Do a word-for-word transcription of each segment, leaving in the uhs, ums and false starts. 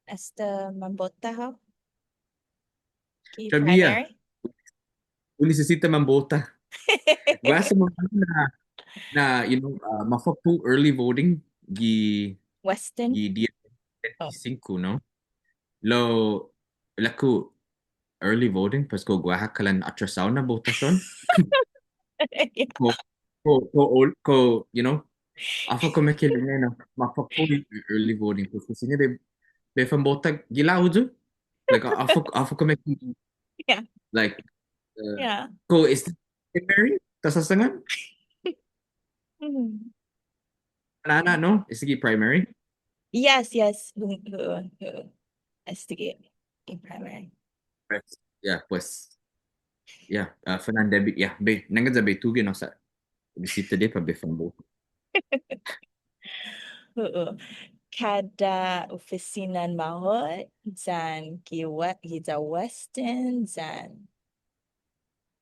Esta mambota hao? Gi primary? Hu nisisita mambota. Guaha siña na, na, you know, uh, mafakpo' early voting gi, Westin? Gi dia bente singko, no? Lao, ilek-hu early voting, pues kao guaha kalan atrasao na botasion. Yeah. Kao, kao, kao, kao, you know, håfa kumeke'ilek-ña na mafakpo' i early voting, pues kao siña bai, bai fanbota gi lao yu'. Like, håfa, håfa kumeke'ilek-ña. Yeah. Like, uh, yeah. Kao esti primary, ta såsangan? Mm. Nana, no? Esti gi primary? Yes, yes. Hu, hu, hu. Esti gi, gi primary. Pues, yeah, pues. Yeah, uh, Fernan David, yeah, bai, nangga ya bai tuge' no sa'. Bisita di para bai fanbota. Hu'u. Kada ofisinan mahot, yan gi we-, giya Westin, yan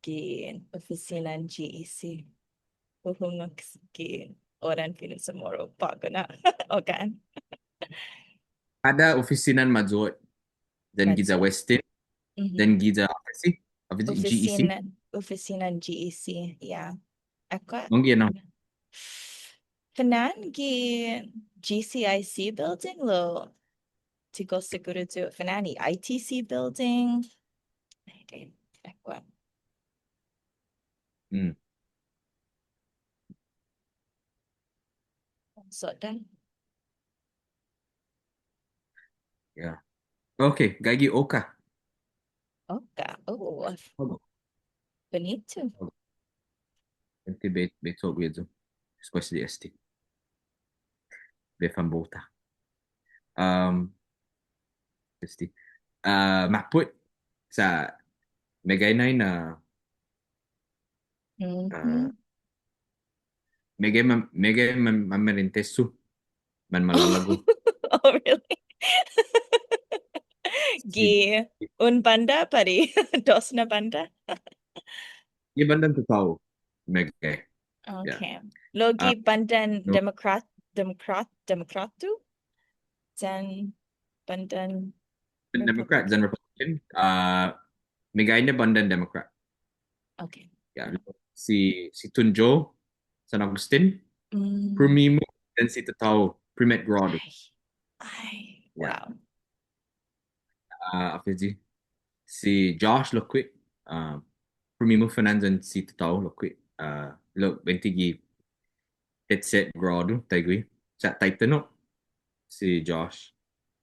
gi ofisinan G E C. Hu hungok gi oran fino' CHamoru på'go na. Okay. Kada ofisinan mahot, yan giya Westin, yan giya ofisi, ofisi G E C? Ofisinan, ofisinan G E C, yeah. Ekua'. Mangge no? Fana'an gi G C I C building lao ti gof siguru yu' fana'an i I T C building. Ai, adei, ekua'. Mm. So then. Yeah. Okay, gaige gi Oka. Oka. Oh. Oka. Bunitu. Oka. Buente bai, bai todu eyu. Especially este. Bai fanbota. Um, este. Uh, mappot sa' meggai nai na, uh, meggai ma-, meggai ma-, mamarentes yu' manmalalagu. Oh, really? Gi un bånda pat i dos na bånda? Gi båndan tatå-hu, meggai. Okay. Lao gi båndan Democrat, Democrat, Democrat-hu? Yan båndan Democrat, yan Republican. Uh, meggai na båndan Democrat. Okay. Yeah. Si, si Tun Joe, San Agustin, mm, prumimu, yan si tatå-hu, primet grådu. Ai. Ai, yeah. Wow. Uh, håfa eyi, si Josh lokkue', uh, prumimu fana'an yan si tatå-hu lokkue', uh, lao buente gi tetset grådu, taiguihi. Sa' Taitai no, si Josh.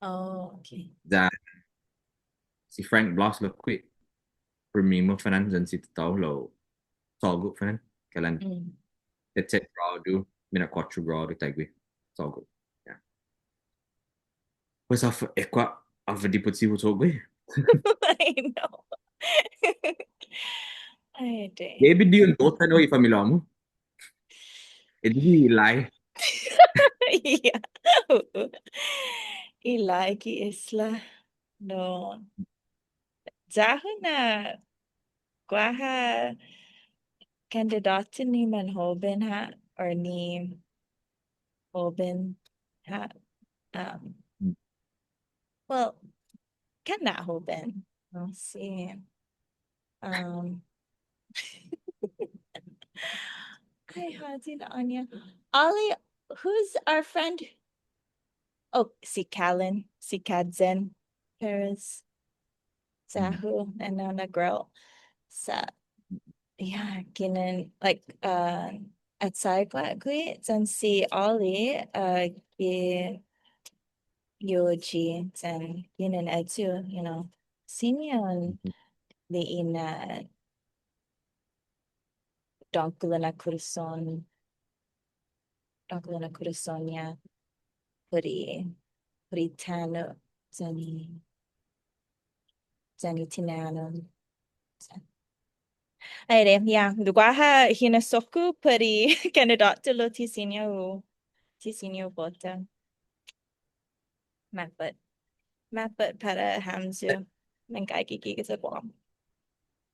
Oh, okay. Yan si Frank Blas lokkue', prumimu fana'an yan si tatå-hu lao cho'gue fana'an, kalan. Mm. Tetset grådu, mina'kuåttro grådu, taiguihi. Cho'gue. Yeah. Pues håfa, ekua', håfa dipotsi hu cho'gue. I know. Ai, adei. Maybe di un bota no i familia-mu. Eyi gi Eli. Yeah. Eli gi isla. No. Ya-hu na guaha kandidåtu ni manhoben ha', or ni hoben ha'. Um, well, kana' hoben. No, si, um, ai, håyi na'ån-ña. Ollie, who's our friend? Oh, si Callan, si Kadzen Perez. Ya-hu, and on a grill. Sa', yeah, ginen, like, uh, Attack gui', yan si Ollie, uh, gi Yoji, yan ginen eyu, you know, siña un li'e' na dångkolo na kurason, dångkolo na kurason-ña, put i, put i tano', yan i, yan i tinano'. Ai adei, yeah, guaha hinasso-ku put i kandidåtu lao ti siña hu, ti siña hu bota. Mappot. Mappot para hamyo manggaige gi giya Guam.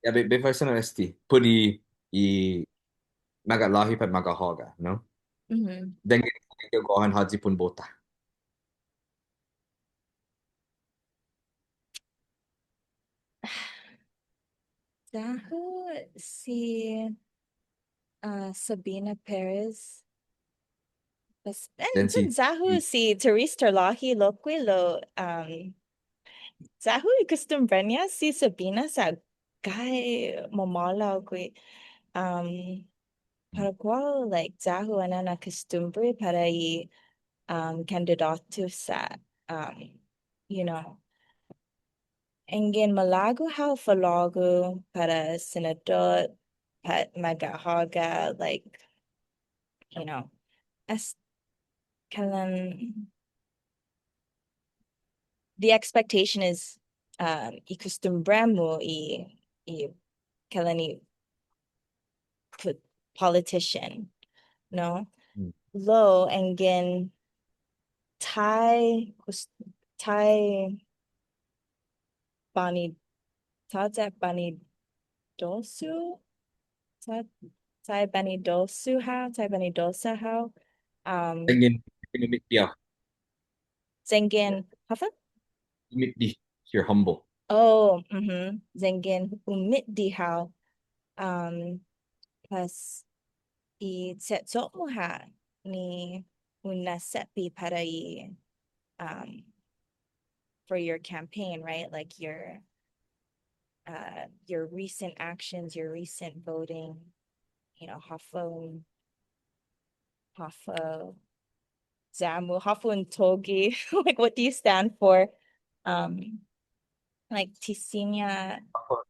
Yeah, bai, bai faisen este. Put i, i maga'låhi pat maga'håga, no? Mhm. Then, gi Guåhan håyi para un bota. Ya-hu si, ah, Sabina Perez. Pues, and then si, ya-hu si, si Therese Terlaje lokkue' lao, um, ya-hu i kostumbre-ña si Sabina sa' gai mamåhlao gui'. Um, para guåhu, like, ya-hu annai na kostumbre para i, um, kandidåtu sa', um, you know, yanggen malago' hao falågu para senadot, pat maga'håga, like, you know, as, kalan, the expectation is, um, i kostumbre-mu i, i kalan i po-, politician, no? Mm. Lao, yanggen tai, kus-, tai bani-, tåya' banidosu? Ta-, tai banidosu hao, tai banidosa hao. Um, yanggen, yanggen umitde hao. Yanggen, håfa? Umitde, you're humble. Oh, mhm. Yanggen umitde hao. Um, pues, i che'cho'-mu ha' ni un na'setbe para i, um, for your campaign, right? Like your, uh, your recent actions, your recent voting, you know, håfa un, håfa ya-mu, håfa un tohge. Like, what do you stand for? Um, like, ti siña, håfa,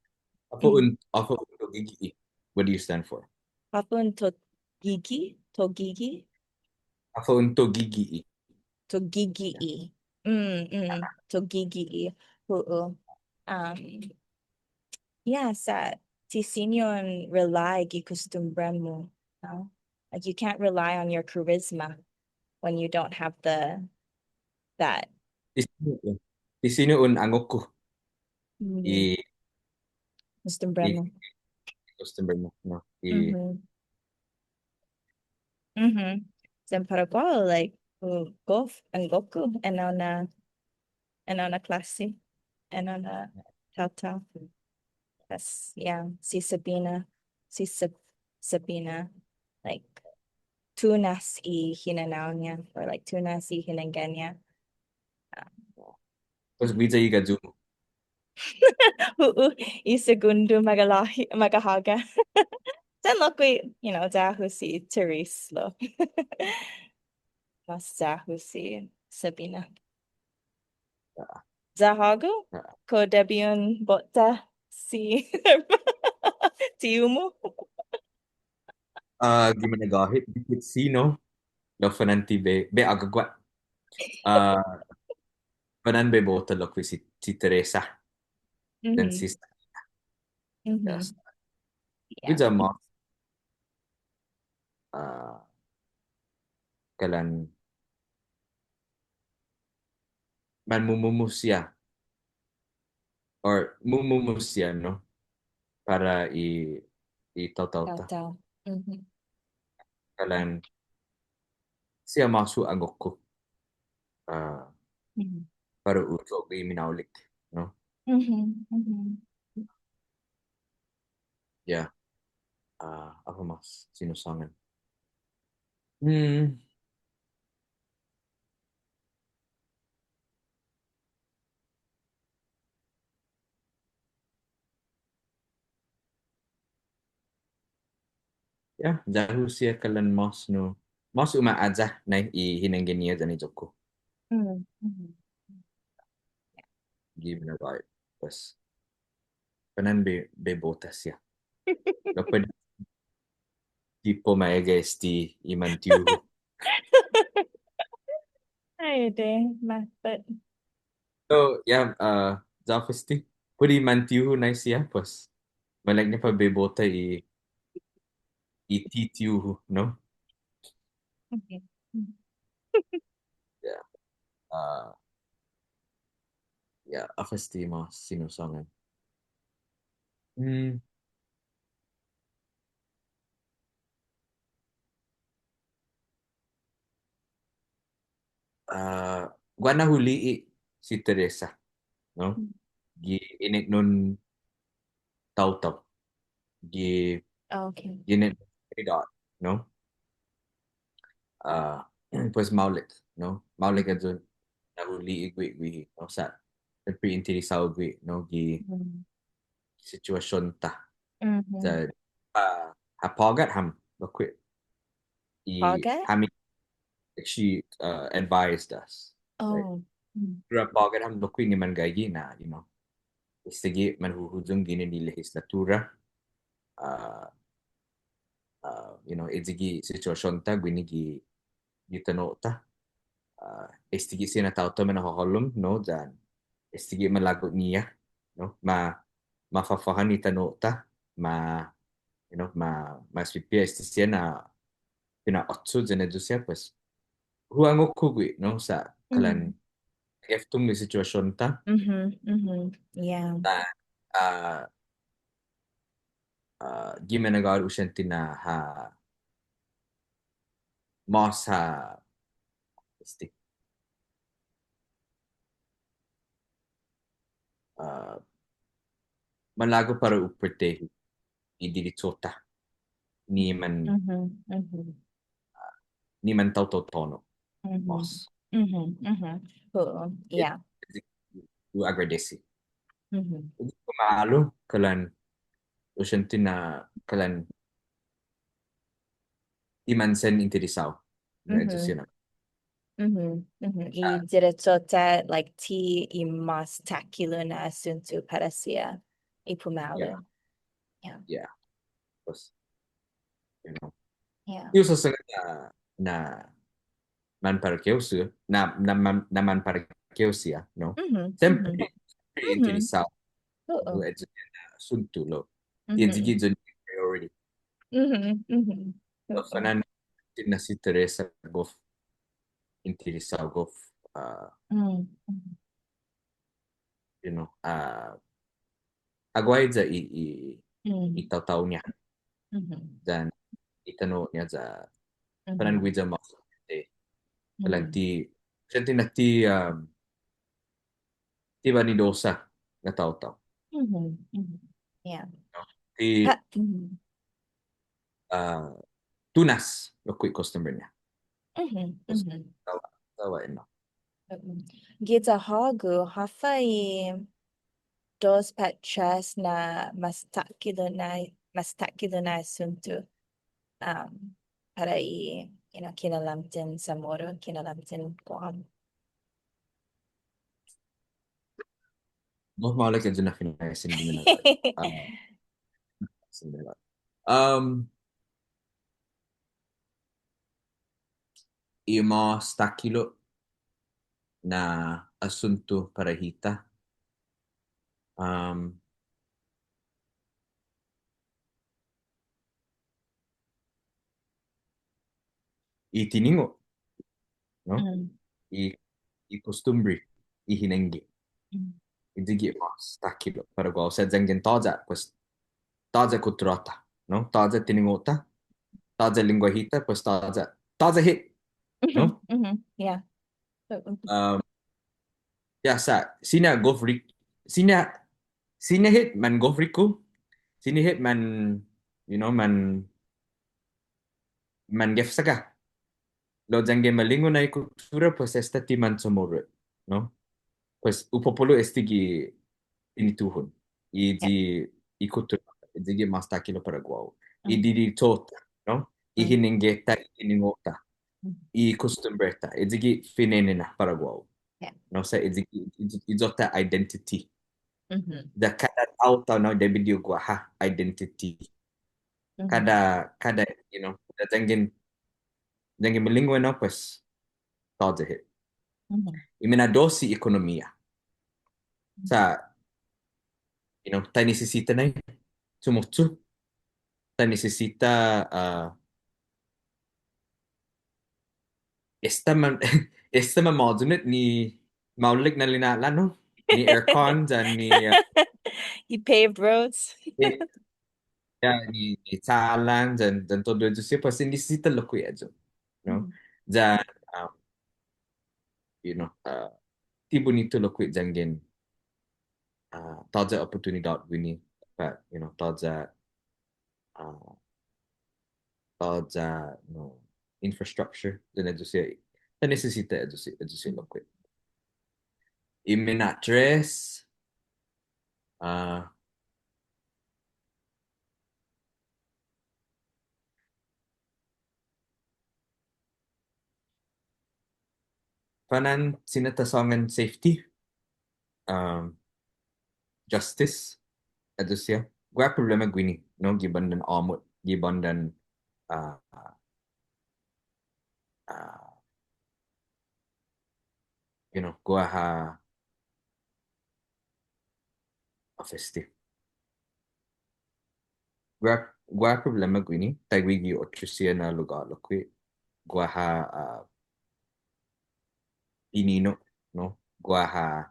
håfa un, håfa un tohgigi. What do you stand for? Håfa un tohgigi, tohgigi. Håfa un tohgigi. Tohgigi. Mm, mm, tohgigi. Hu'u. Um, yeah, sa' ti siña un rely gi kostumbre-mu, no? Like, you can't rely on your charisma when you don't have the, that. Ti siña, ti siña un angokko. Mm. I kostumbre-mu. I kostumbre-mu, no? I, mhm. Mhm. Sen para guåhu, like, uh, gof, angokko, ennao na, ennao na klåsi, ennao na taotao. Yes, yeah, si Sabina, si Sab-, Sabina, like, tunas i hinanao-ña, or, like, tunas i hinengge-ña. Um, Pues guiya i gayu-mu. Hu'u, i segundo maga'låhi-, maga'håga. Sen lokkue', you know, ya-hu si Therese lao. Mas ya-hu si Sabina. Ya. Ya hågu? Ya. Kao debi un bo'ta si tiu-mu? Ah, gi minagåhet, dikit si, no? Lao fana'an ti bai, bai agaguat. Ah, fana'an bai bo'ta lokkue' si, si Teresa. Then si, mhm, Sabina. Mhm. Yes. Yeah. Guiya mås, ah, kalan manmumumu siha. Or mumumu siha, no? Para i, i taotao-ta. Taotao. Mhm. Kalan siha mås hu angokko. Ah, mhm, para u cho'gue i minaolek, no? Mhm, mhm. Ya. Ah, håfa mås? Sino sångan? Hmm. Ya, ya-hu siha kalan mås nu, mås uma'aya nai i hinengge-ña yan i iyo-ku. Mm, mhm. Gi minagåhet, pues. Fana'an bai, bai bo'ta siha. Lao put i tiempo ma egga' este i mantiu-hu. Ai, adai, ma, but. So, yeah, uh, ya-hu este. Put i mantiu-hu nai siha, pues. Maolekña para bai bo'ta i, i titiu-hu, no? Okay. Yeah. Uh, yeah, håfa este mås, sino sångan. Hmm. Ah, guaha na hu li'e' si Teresa, no? Hmm. Gi inetnon taotao. gi, Oh, okay. gi na'an, no? Ah, pues maolek, no? Maolek ayu na hu li'e' gui', gui', no? Sa' siempre interesao gui', no? Gi Mm. situasion-ta. Mhm. Sa' ha, ha pågat ham lokkue'. I Pågat? Hami, she, uh, advised us. Right? Oh. Mm. Pågat ham lokkue' ni manggaige na, you know. Estague' manhuhuyong guini ni lehislatura. Uh, uh, you know, eyi gi situasion-ta guini gi, gi tano'-ta. Uh, estague' siha na taotao mana'hålom, no, yan estague' malago'-ñiha, no, ma, ma fåfåhan i tano'-ta, ma, you know, ma, ma espispia este siha na fina'åcho' yan ayu siha, pues, hu angokko gui', no, sa' kalan Mm. eftung i situasion-ta. Mhm, mhm, yeah. Na, ah, ah, gi minagåhet hu siente na ha, mas ha, este, ah, malago' para u protehi i derecho-ta ni man, Mhm, mhm. ni mantaotao tåno'. Mhm. Mas. Mhm, mhm. Hu'u, yeah. Hu agradesi. Mhm. Hu malu, kalan, hu siente na, kalan, ti mansen interesao. Na, Mhm. ayu siha na. Mhm, mhm. I Ah. derecho-ta, like, ti i mas takhilo' na asunto para siha i pumalu. Yeah. Yeah. Yeah. Pues, you know. Yeah. Ti hu sasångan na, na manparekeho siha, na, na man, na manparekeho siha, no? Mhm, Siempre, mhm. siempre Mhm. interesao. Oo. Ayu na asunto lao. Mhm. Ti ayu i priority. Mhm, mhm. Lao Oo. Fana'an ti na'siña sa' gof interesao, gof, ah, Mm, mhm. you know, ah, ha guaiya i, i, i Mm. taotao-ña. Mhm. Yan i tano'-ña ya, Mhm. fana'an guiya mås, eh, Mhm. kalan ti, siente na ti, um, ti banidosa na taotao. Mhm, mhm. Yeah. No? Ti, Ha, mhm. ah, tunas lokkue' kostumbre-ña. Mhm, Pues, mhm. Sa' guaha, sa' guaha, no. Mm-mm. Giya hågu, håfa i dos pat tres na mas takhilo' na, mas takhilo' na asunto, um, para i, you know, kinalamten Chamoru, kinalamten Guam. Gof maolek ayu na finaisen guini na, um, Um, i mas takhilo' na asunto para hita. Um, i tiningo', no? Mm. I, i kostumbre, i hinengge. Mm. Ayu i mas takhilo' para guåhu sa' yanggen tåya', pues, tåya' kutturå-ta, no? Tåya' tiningo'-ta, tåya' lengguahi-ta, pues tåya', tåya' hit, no? Mhm, mhm, yeah. Um, yeah, sa', siña gof rik-, siña, siña hit man gof riko, siña hit man, you know, man, man gef såga. Lao yanggen malingu na i kuttura, pues esta ti man Chamoru, no? Pues hu popolo este gi finituhon. I, yeah, i, i kuttura, ayu i mas takhilo' para guåhu. I, mm, derecho-ta, no? I, mm, hinengge-ta, i tiningo'-ta, mm, i kostumbre-ta, ayu i fine'nana para guåhu. Yeah. No, sa' ayu i, i, i iyo-ta identity. Mhm. Ya kada taotao, no, debi di u guaha identity. Mhm. Kada, kada, you know, ya yanggen, yanggen malingu, no, pues, tåya' hit. Mhm. I mina'dos i ekonomia. Mhm. Sa', you know, ta nisisita nai chumocho. Ta nisisita, uh, esta man, esta manmåyunot ni maolek na lina'la', no? Ni aircon, yan ni, uh, i paved roads. Eh, ya, ni, ni chalan, yan, yan todu ayu siha, pues, nisisita lokkue' ayu, no? Mm. Yan, um, you know, uh, ti bunitu lokkue' yanggen, uh, tåya' oportunidåt guini, but, you know, tåya' ah, tåya', no, infrastructure, yan ayu siha, ta nisisita ayu si-, ayu siha lokkue'. I mina'tres, ah, Fana'an siña ta sångan safety, um, justice, ayu siha. Guaha problema guini, no, gi bandan åmot, gi bandan, uh, uh, you know, guaha håfa esti. Guaha, guaha problema guini, taiguihi gi otro siha na lugåt lokkue', guaha, ah, pinino', no? Guaha,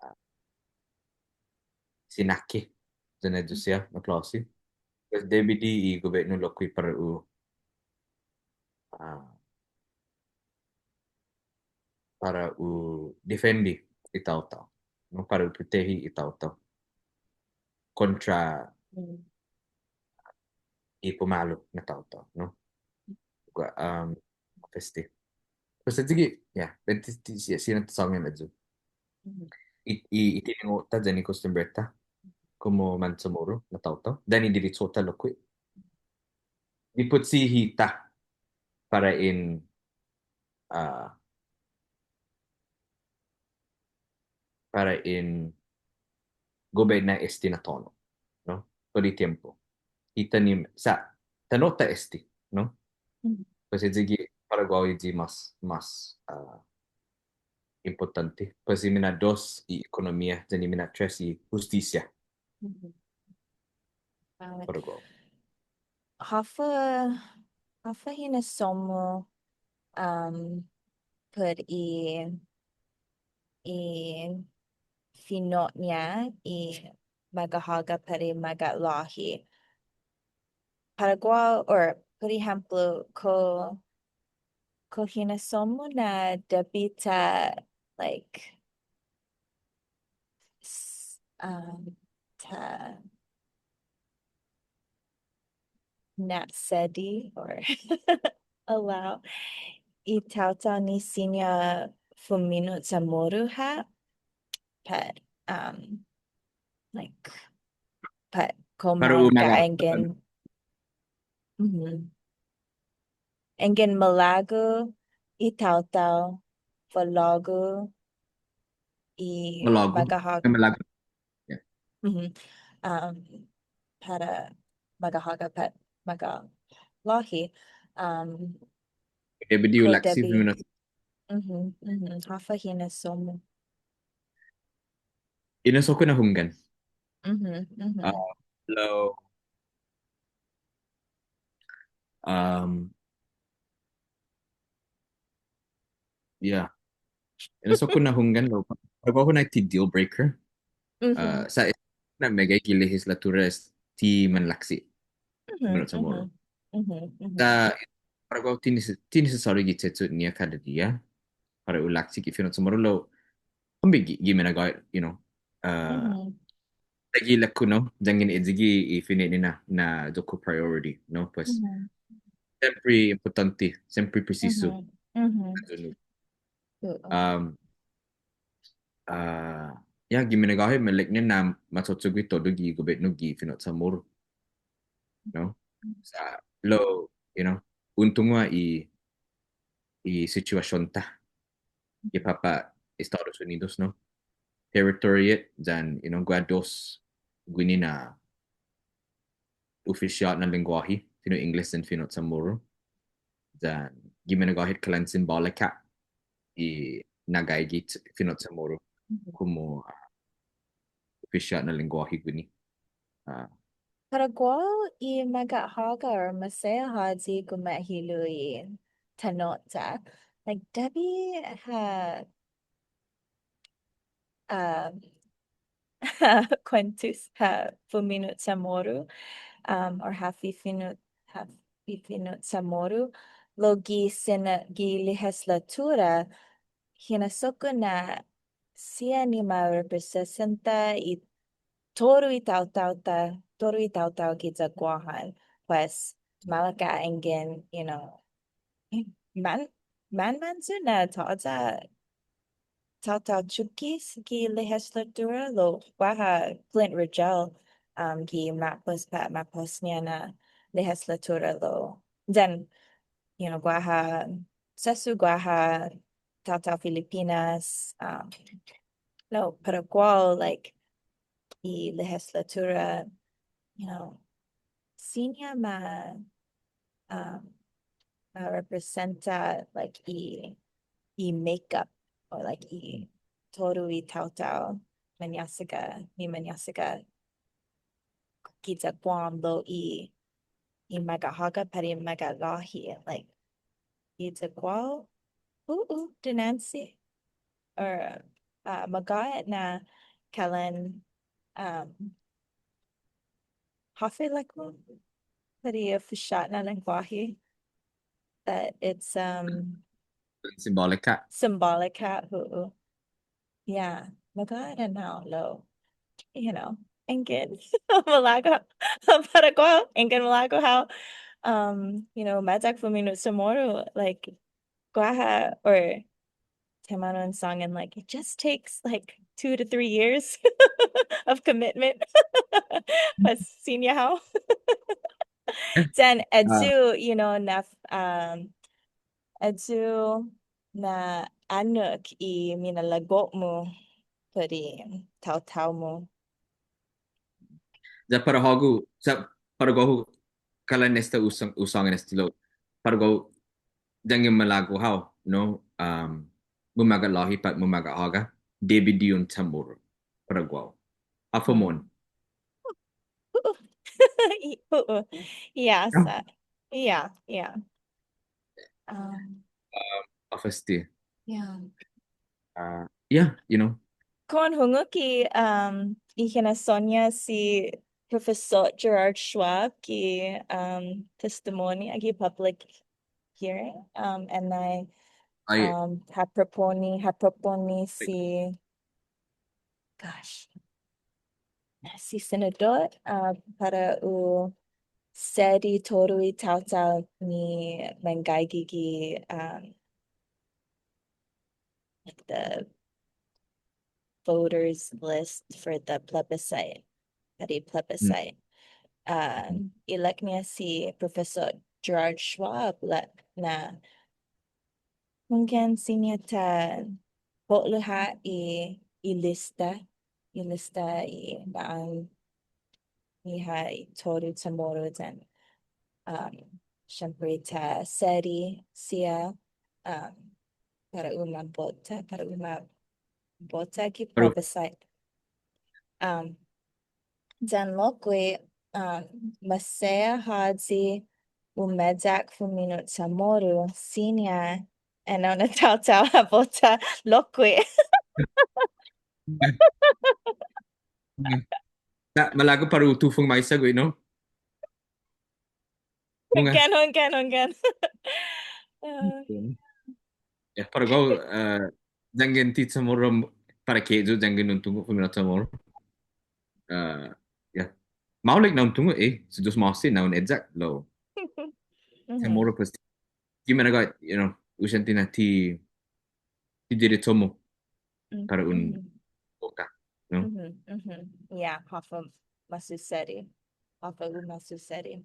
ah, sinakke, yan ayu siha na klåsi. Pues debi di i gobietnu lokkue' para u, ah, para u difende i taotao, no? Para u protehi i taotao kontra i pumalu na taotao, no? Gua-, um, este. Pues ayu gi, ya, ti-, ti-, si-, siña ta sångan ayu. I, i, i tiningo'-ta yan i kostumbre-ta komo Manchamoru na taotao, yan i direcho-ta lokkue'. Dipotsi hita para in ah, para in gobietna este na tåno', no? Todu i tiempo. Hita ni, sa', tano'-ta este, no? Pues ayu gi para guåhu ayu i mas, mas, ah, impottånte. Pues i mina'dos i ekonomia, yan i mina'tres i hustisia. Para guåhu. Håfa, håfa hinasso-mu, um, put i, i fino'-ña i Maga'håga pat i Maga'låhi. Para guåhu, or, por ehemplo, kao, kao hinasso-mu na debi ta, like, s-, um, ta na'sedi or allow i taotao ni siña fumino' Chamoru ha', pat, um, like, pat kao mangga yanggen, mhm. Yanggen malago' i taotao, falågu i Maga'håga. Malago'. Yeah. Mhm. Um, para Maga'håga pat Maga'låhi. Um, debi di u laksi fino'. Mhm, mhm. Håfa hinasso-mu. Hinasso-ku na hunggan. Mhm, mhm. Ah, lao, um, yeah. Hinasso-ku na hunggan lao, para guåhu na ti deal breaker. Mhm. Ah, sa' na meggai gi lehislatura esti manlaksi fino' Chamoru. Mhm, mhm. Sa' para guåhu ti nisi-, ti nisisåriu gi che'cho'-ña kada diha para u laksi gi fino' Chamoru lao, kombes gi, gi minagåhet, you know, ah, mhm. Taiguihi lokkue', no, yanggen ayu gi i fine'nina na, na iyo-ku priority, no, pues. Mhm. Siempre impottånte, siempre presisu. Mhm, mhm. Um, ah, yeah, gi minagåhet, maolekña na macho'cho'gue todu gi gobietnu gi fino' Chamoru. No? Sa' lao, you know, un tungo' i, i situasion-ta gi påpa' Estados Unidos, no? Territory hit, yan, you know, guaha dos guini na ofisiåt na lengguåhi, fino' Ingles yan fino' Chamoru. Yan gi minagåhet kalan simbålika i na'gaige gi fino' Chamoru komo, ah, ofisiåt na lengguåhi guini. Ah. Para guåhu i Maga'håga or maseha håyi guma'hilo' i tano'-ta. Like, debi ha um, ha kuentos, ha fumino' Chamoru, um, or ha fifino', ha fifino' Chamoru, lao gi sina-, gi lehislatura, hinasso-ku na siha ni ma representa i todu i taotao-ta todu i taotao giya Guåhan, pues, maolek ha' yanggen, you know, man, man, manmanyu na tåya' taotao Chuukese gi lehislatura lao guaha Clint Ridgell, um, gi ma'pos pat ma'pos-ña na lehislatura lao. Then, you know, guaha, sesso guaha taotao Filipinas, um, no, para guåhu, like, i lehislatura, you know, siña ma, um, ma representa, like, i, i makeup, or, like, i todu i taotao mañåsaga, ni mañåsaga giya Guam lao i, i maga'håga pat i maga'låhi, like, giya Guam, uh, uh, dinanche, or, uh, magåhet na kalan, um, håfa ilek-mu, pat i fushåt na lengguåhi, that it's, um, symbolic ha'. Symbolic ha', uh, uh. Yeah, magåhet enao lao, you know, yanggen malago' para guåhu, yanggen malago' hao, um, you know, mayak fumino' Chamoru, like, guaha, or taimanu in sångan, like, it just takes, like, two to three years of commitment. Pues siña hao. Then, ayu, you know, na, um, ayu na annok i minalago'-mu put i taotao-mu. Ya para hågu, sa' para guåhu, kalan esta hu sång-, hu sångan esta lao. Para guåhu, yanggen malago' hao, no? Um, mumaga'låhi pat mumaga'håga, debi di un Chamoru para guåhu. Håfa mohon? Hu'u. Hu'u. Yeah, sa', yeah, yeah. Um, um, håfa este. Yeah. Uh, yeah, you know. Kao un hungok i, um, i hinasso-ña si Professor Gerard Schwab gi, um, testimonia gi public hearing, um, and I, I, um, ha proponi, ha proponi si, gosh, si Senadot, uh, para u sedi todu i taotao ni manggaige gi, um, like, the voters list for the plebiscite, para i plebiscite. Um, ilek-ña si Professor Gerard Schwab la-, na hunggan siña ta po'lu ha' i, i lista, i lista i na'an i ha' i todu Chamoru yan, um, siempre ta sedi siha, um, para u ma bota, para u ma bota gi plebiscite. Um, yan lokkue', um, maseha håyi umeyak fumino' Chamoru, siña enao na taotao ha bota lokkue'. Sa' malago' para u tufong maisa gui', no? Hunggan, hunggan, hunggan. Ah. Okay. Yeah, para guåhu, uh, yanggen ti Chamoru, para ke yu' yanggen un tungo' fumino' Chamoru. Uh, yeah. Maolek na un tungo', eh, si Yu'os ma'åse' na un eyak lao. Mhm. Chamoru pues ti manå'gue, you know, hu siente na ti, ti direcho-mu para un bota, no? Mhm, mhm. Yeah, håfa masusedi. Håfa u masusedi.